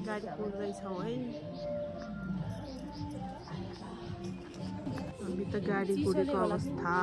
गाडी कुर्दैछौँ है हामी त गाडी कुरेको अवस्था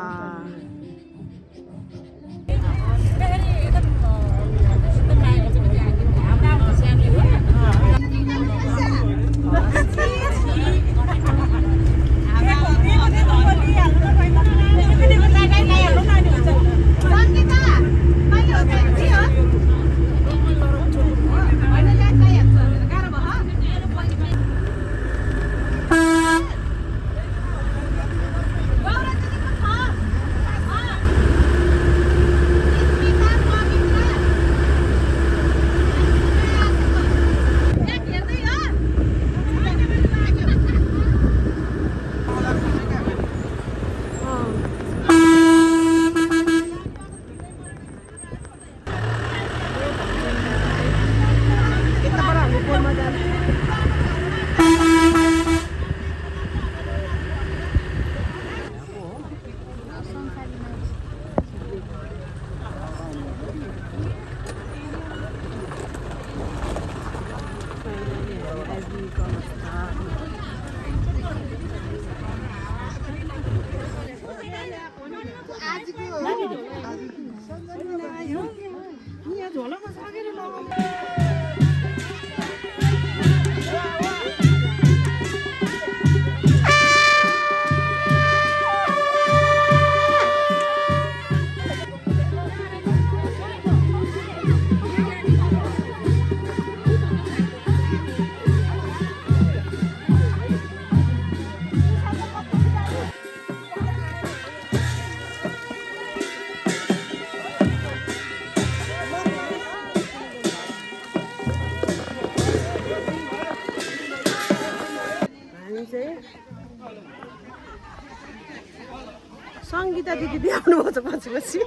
संगीता दिदी बिहाउनु भएको छ पछि पछि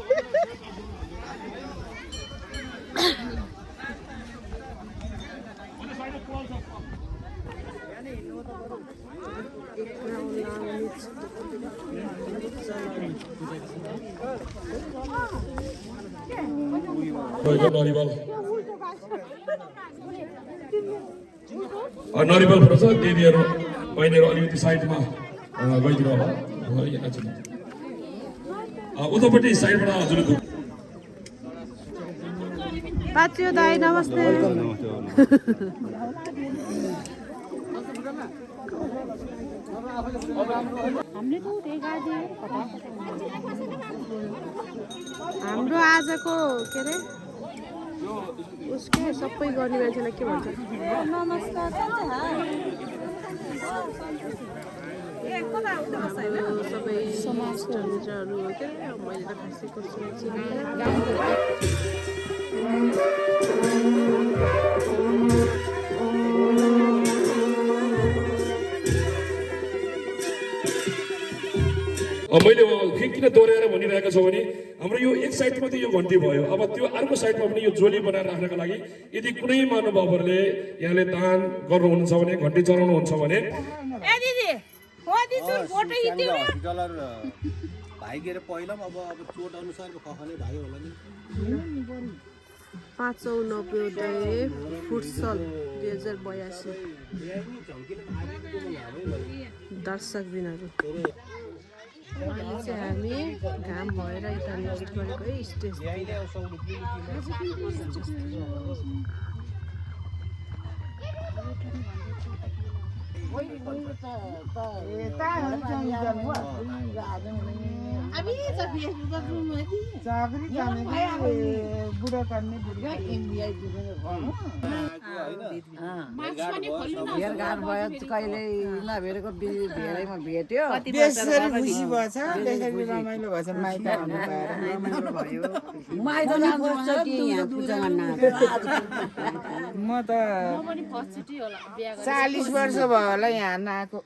नरिवल पर्छ दिदीहरू बहिनीहरू अलिकति साइडमा गइदिनु होला उतापट्टि साइडबाट हजुरको पाच्यो दाइ नमस्ते हाम्रो आजको के अरे उसकै सबै गर्ने मान्छेलाई के भन्छ सबै समाजहरू के अरे मैले त खासै मैले किन दोहोऱ्याएर भनिरहेको छ भने हाम्रो यो एक साइडमा त यो घन्टी भयो अब त्यो अर्को साइडमा पनि यो जोली बनाएर राख्नका लागि यदि कुनै महानुभावहरूले यहाँले दान गर्नुहुन्छ भने घन्टी चढाउनुहुन्छ भने पाँचौं नवोदय फुटसल 2082 दर्शक दिनहरू अहिले चाहिँ हामी घाम भएर यता रेस्ट गरेको है स्टेज भेटघाट भयो कहिले नभेटेको भेटैमा भेट्यो खुसी भएछ त्यसरी रमाइलो भएछ माइत आउनु पाएर माइत जान्छ कि यहाँ पूजा गर्न म त 40 वर्ष भयो होला यहाँ नआएको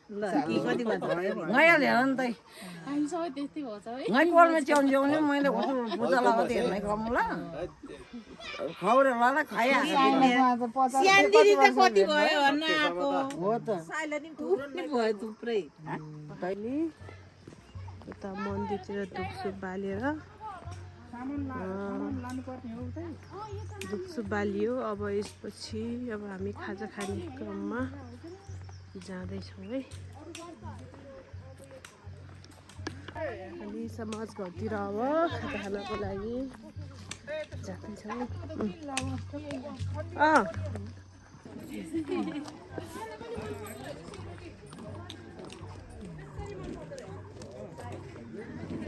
नयाँ ल्याएर नि त ngay con mà chồng chồng nhưng mà được phụ gia lao tiền này không lá khâu được lá khai à sian đi ta koti भयो भन्न आको हो त साइलेन्ट थुप्रै भयो थुप्रै तैले यता मन्दिरतिर धुपसुप बालेर दुख्सु बालियो। अब यसपछि अब हामी खाजा खाने क्रममा जाँदैछौँ है। हामी समाज घरतिर अब खाजा खानको लागि जाँदैछौँ।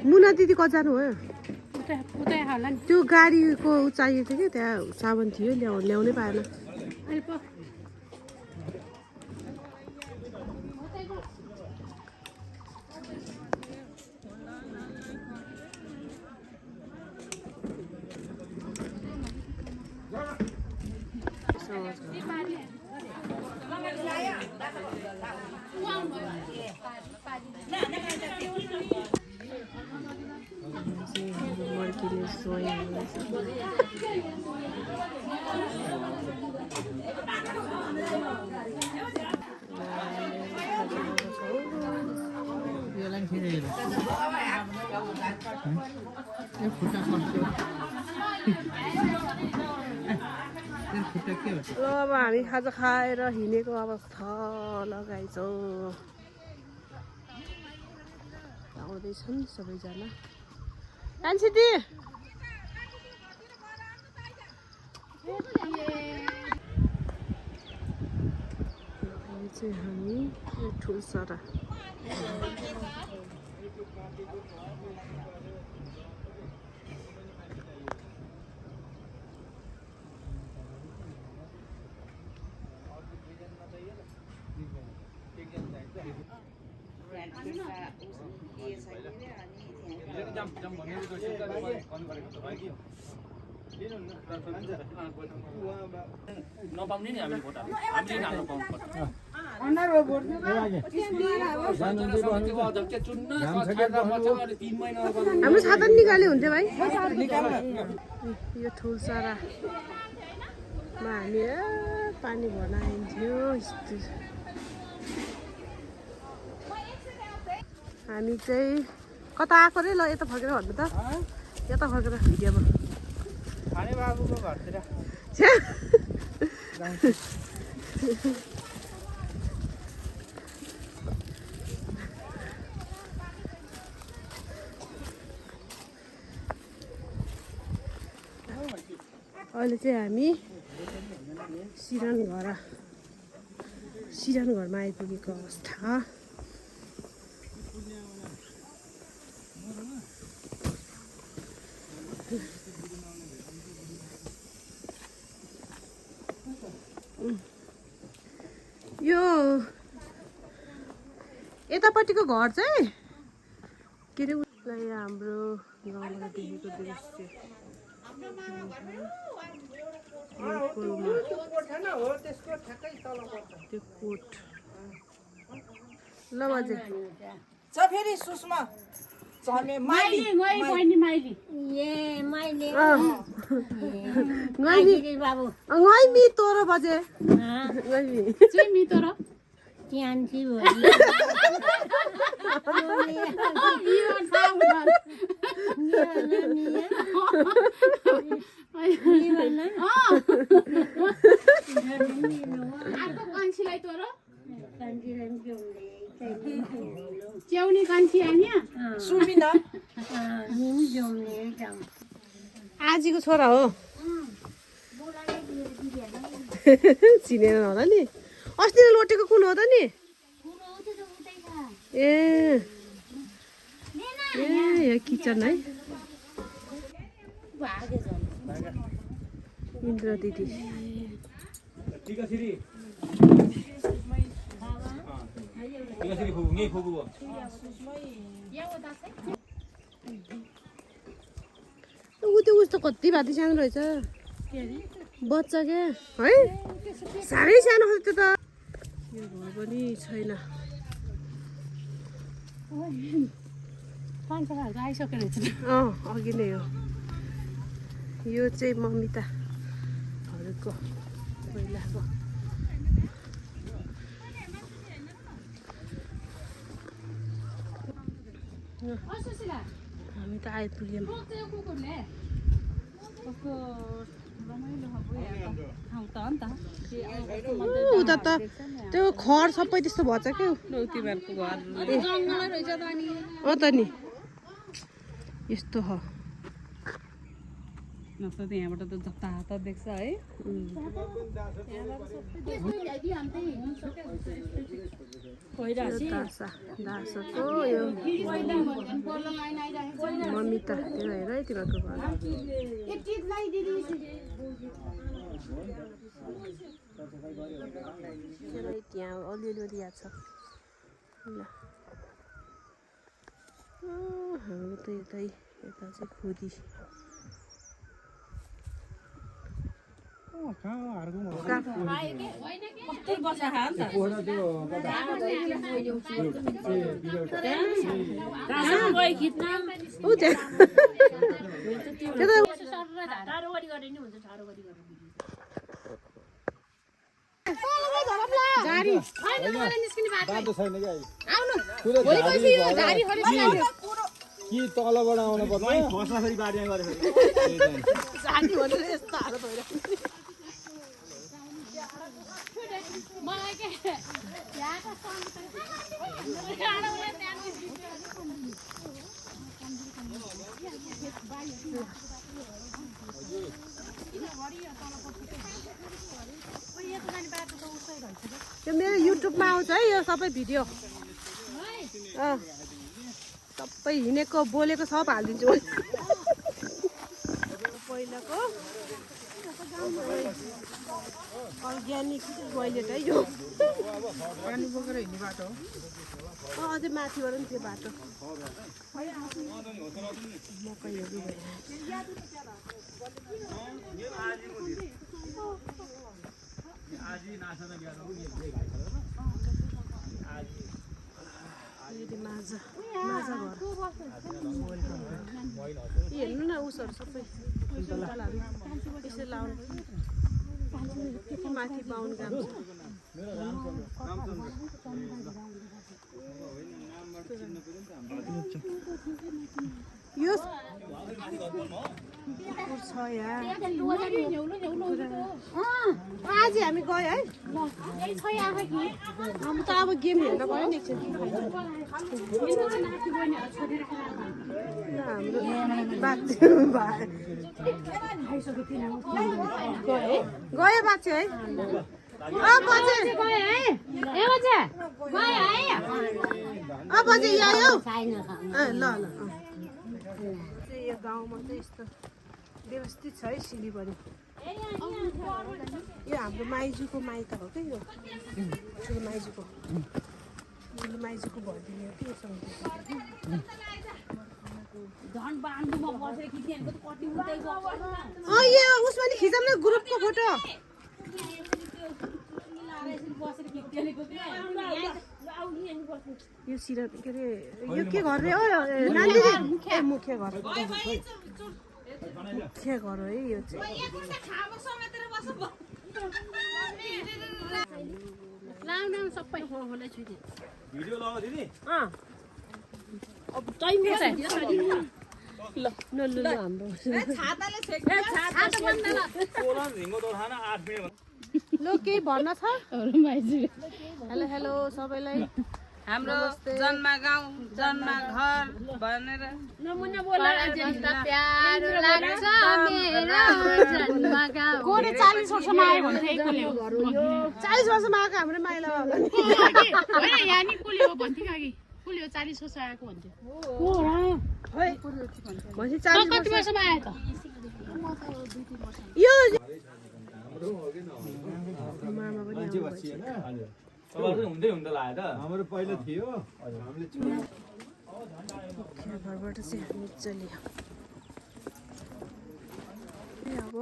मुना दिदी कहाँ जानु हो? त्यो गाडीको चाहिएको थियो क्या, त्यहाँ सामान थियो ल्याउनै पाएन। मर्किने स्वयं अब हामी खाजा खाएर हिँडेको अवस्था लगाइछौँ। आउँदैछन् सबैजना। कान्छी चाहिँ हामी ठुलसरा नपाउने नि हामीले भोट हामीले हाल्नु पाउनुपर्छ। हाम्रो साधन निकाल्यो हुन्थ्यो भाइ। यो ठुलसरामा हामी पानी भर्न आइन्थ्यो। हामी चाहिँ कता आएको रे? ल यता फर्केर भन्नु त, यता फर्केर भिडियोमा खाने बाबुको घरतिर अहिले चाहिँ हामी सिरान घरमा आइपुगेको अवस्था। यो यतापट्टिको घर चाहिँ के अरे उसलाई हाम्रो गाउँबाट देखेको दृश्य त्यो कोट। ल बाजे फेरि Sushma ngoi toro baje mi toro Tian chi wo. च्याउनी कान्छी आइन्या सुमिना आजीको छोरा हो। चिनेर होला नि। अस्ति लोटेको कुन हो त नि? ए यो किचन है। इन्द्र दिदी ऊ त कति भाती सानो रहेछ बच्चा क्या है। साह्रै सानो हो त्यो त। यो घर पनि छैन। आइसकेको रहेछ। अघि नै हो। यो चाहिँ ममिताहरूको पहिलाको। हामी हामी त आइपुग्यौँ उता त त्यो घर सबै त्यस्तो भएछ क्या तिमीहरूको घर हो त नि यस्तो हो त्यहाँबाट त जतात देख्छ है दार्साको यो मम्मी त त्यो हेर है तिमीहरूको घर त्यहाँ अलिअलि याद छ ल हाम्रो त यता चाहिँ खोदी कि तलबाट आउनु पर्छ फस्दाखेरि बारीमा गरेर त्यो मेरो युट्युबमा आउँछ है यो सबै भिडियो सबै हिँडेको बोलेको सब हालिदिन्छु पहिलाको अर्ग्यानिक टोइलेट है यो पानी बोकेर हिँड्ने बाटो अझै माथिबाट पनि थियो बाटो मकैहरू माजा घर हेर्नु न उसहरू सबै सुन्तलाहरू यसरी लाउनु माथि पाउनु काम यो छ यहाँ आज हामी गयो है हामी त अब गेम हेर्न गयो नि गयो बाँच्यो है ल यो गाउँमा चाहिँ यस्तो व्यवस्थित छ है सिलिबरी यो हाम्रो माइजूको माइत हो क्या यो ठुलो माइजूको भइदिने हो कि यो उसमा नि खिचौँ न ग्रुपको फोटो यो सिरा के अरे यो के घर रे हो मुख्य घर हो है यो चाहिँ भिडियो लगाऊ दिदी हाम्रो केही भन्न छ हेलो हेलो सबैलाई हाम्रो जन्म गाउँ जन्म घर भनेर कोरे 40 वर्षमा आयो भन्थे 40 वर्षमा आएको हाम्रो माइला यहाँ नि कुले हो भन्थे काकी कुले 40 वर्ष आएको भन्थे हो र कति वर्षमा आयो त यो हुँदै हुँदै लाग्यो त हाम्रो पहिला थियो हामीले घरबाट चाहिँ हामी चल्यो अब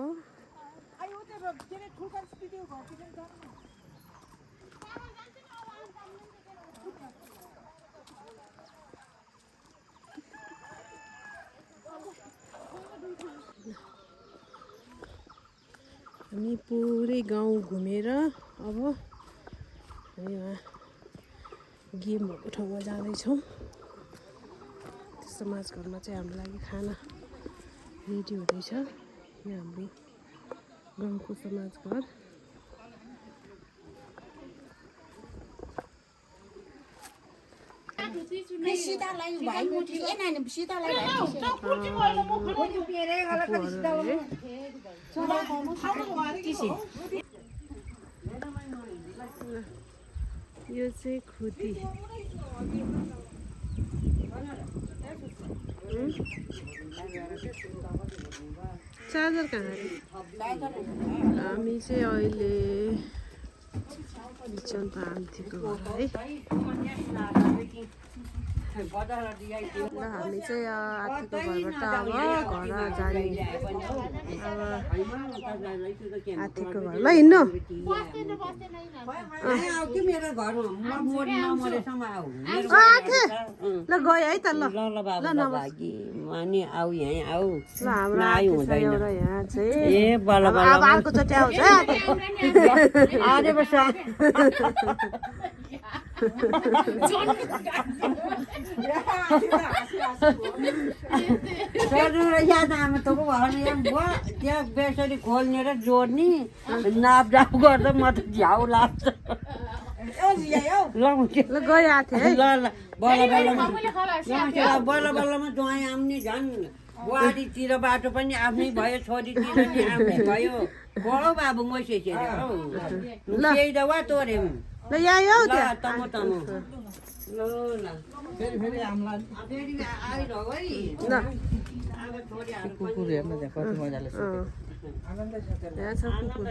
हामी पुरै गाउँ घुमेर अब यहाँ गेमहरूको ठाउँमा जाँदैछौँ समाजघरमा चाहिँ हाम्रो लागि खाना रेडी हुँदैछ। यहाँ हाम्रो गाउँको समाजघर। यो चाहिँ खुदी चार्जर कहाँ अरे? हामी चाहिँ अहिले बिचन आन्टीको घर है। ल हामी चाहिँ आन्टीको घरबाट अब घर जाने। अब आन्टीको घरमा हिँड्नु मेरो घरमा मरेसम्म आऊ ल गयो है त। ल भागी अनि आऊ यहीँ आऊ ल हाम्रो आन्टी एउटा यहाँ चाहिँ ए बल्ल अब अर्को चोटि आउँछ है आउने वर्ष त्यहाँ बेसरी खोल्ने र जोड्ने नापजाप गर्दा म त झ्याउ लाग्छ। ल गयो आथे है। ल ल बल्ल बल्लमा ज्वाइँ आउने झन् बुहारीतिर बाटो पनि आफ्नै भयो, छोरीतिर नि आफ्नै भयो। बडो बाबु मैसेछ केही त वा तोरे ल यहाँ आऊ त्यहाँ तम तम ल ल फेरि हामीलाई फेरि आइरह्यो है। ल कुकुर हेर्न त्यहाँ कति मजाले यहाँ छ कुकुर।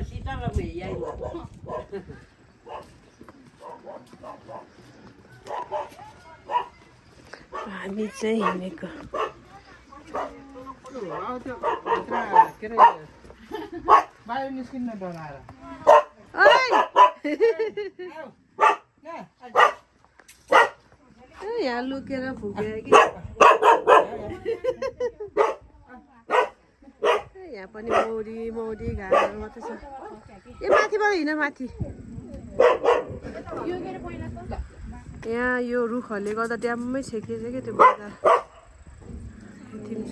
हामी चाहिँ हिँडेको बाहिर निस्किन्न डराएर यहाँ लुकेर फुक्यो कि यहाँ पनि मौरी मौरी घाँसहरू मात्रै छ। ए माथिबाट हिँड माथि। यहाँ यो रुखहरूले गर्दा ड्याममै छेकिएछ क्या त्यो बजार थिम छ।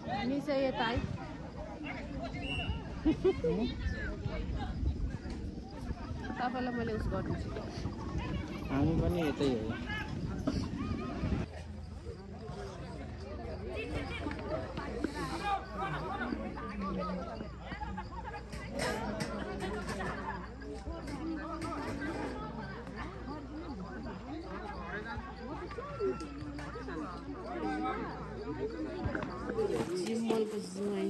हामी चाहिँ यता है तपाईँलाई मैले उस गर्छु। हामी पनि यतै हो। जिम्मलको जुवाई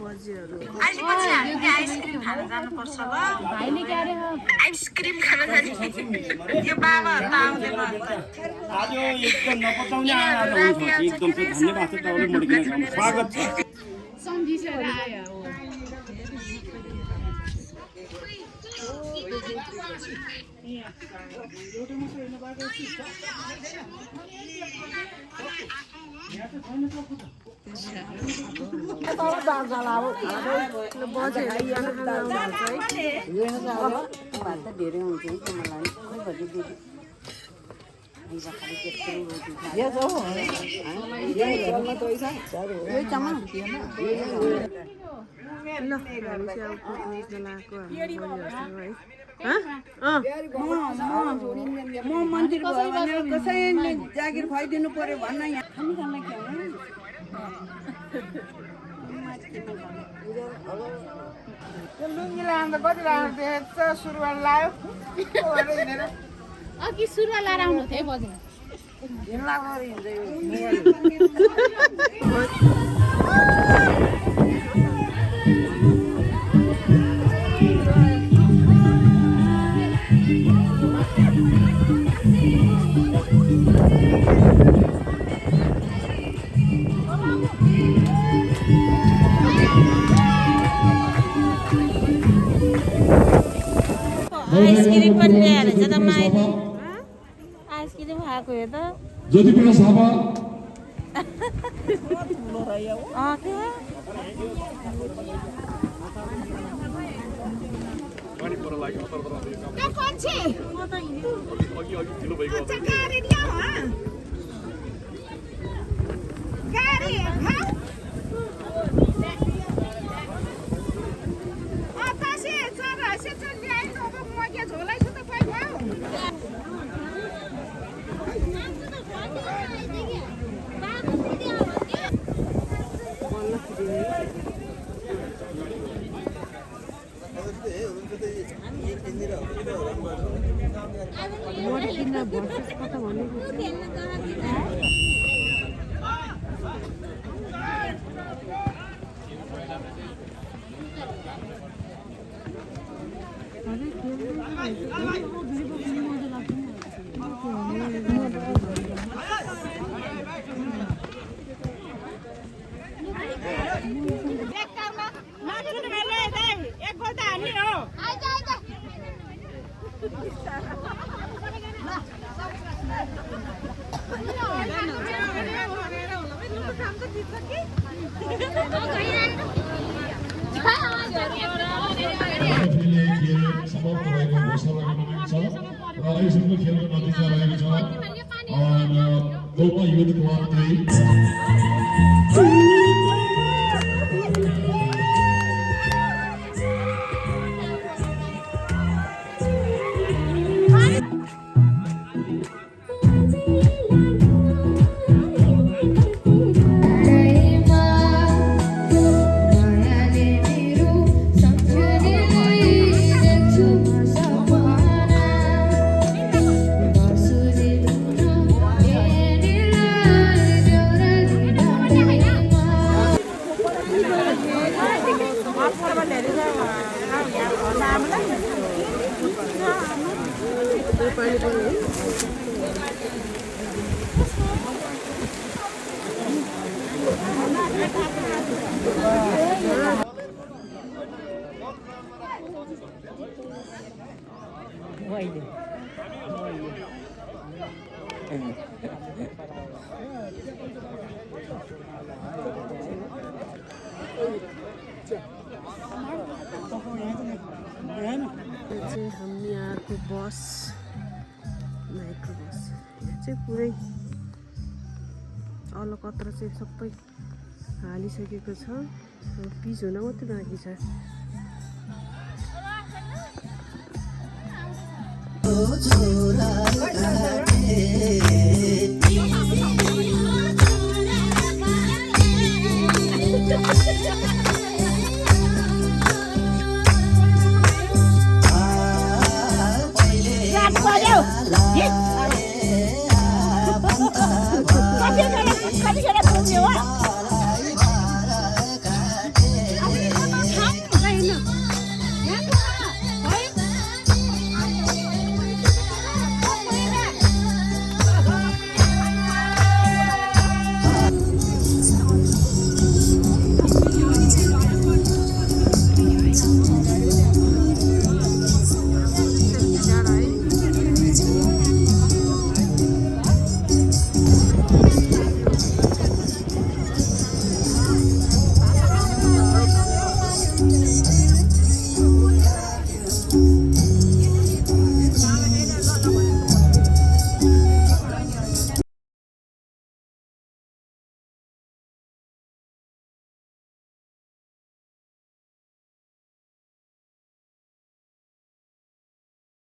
बजीहरू आइसक्रिम खान जानुपर्छ ल भाइले के अरे आइसक्रिम खान जाने यो बाबाहरु आउँदै भन्छ आज एकदम नपचाउने आएर हुन्छ एकदम चाहिँ धन्यवाद छ तपाईले मडिकिन स्वागत छ सम्झिसेर आयो धेरै हुन्छ मलाई म मन्दिर भयो भने कसैले जागिर खुवाइदिनु पर्यो भन्न यहाँ त्यो लुङ्गी लाउँदा कति राम्रो देखेछ सुरुवाल लायो हिँडेर अघि सुरुवाल लाएर आउनु थियो है बजे हिँड्दाखेरि हिँड्दै आइसक्रिम पनि ल्याएर छ त माइली आइसक्रिम खाएको हो त जति बेला साबा आयोजनको खेलको नतिजा रहेको छ गोपा युथ क्लब 3 हामी यहाँको बस माइक्रो बस चाहिँ पुरै अलकत्र चाहिँ सबै हालिसकेको छ पिच हुन मात्रै बाँकी छ कति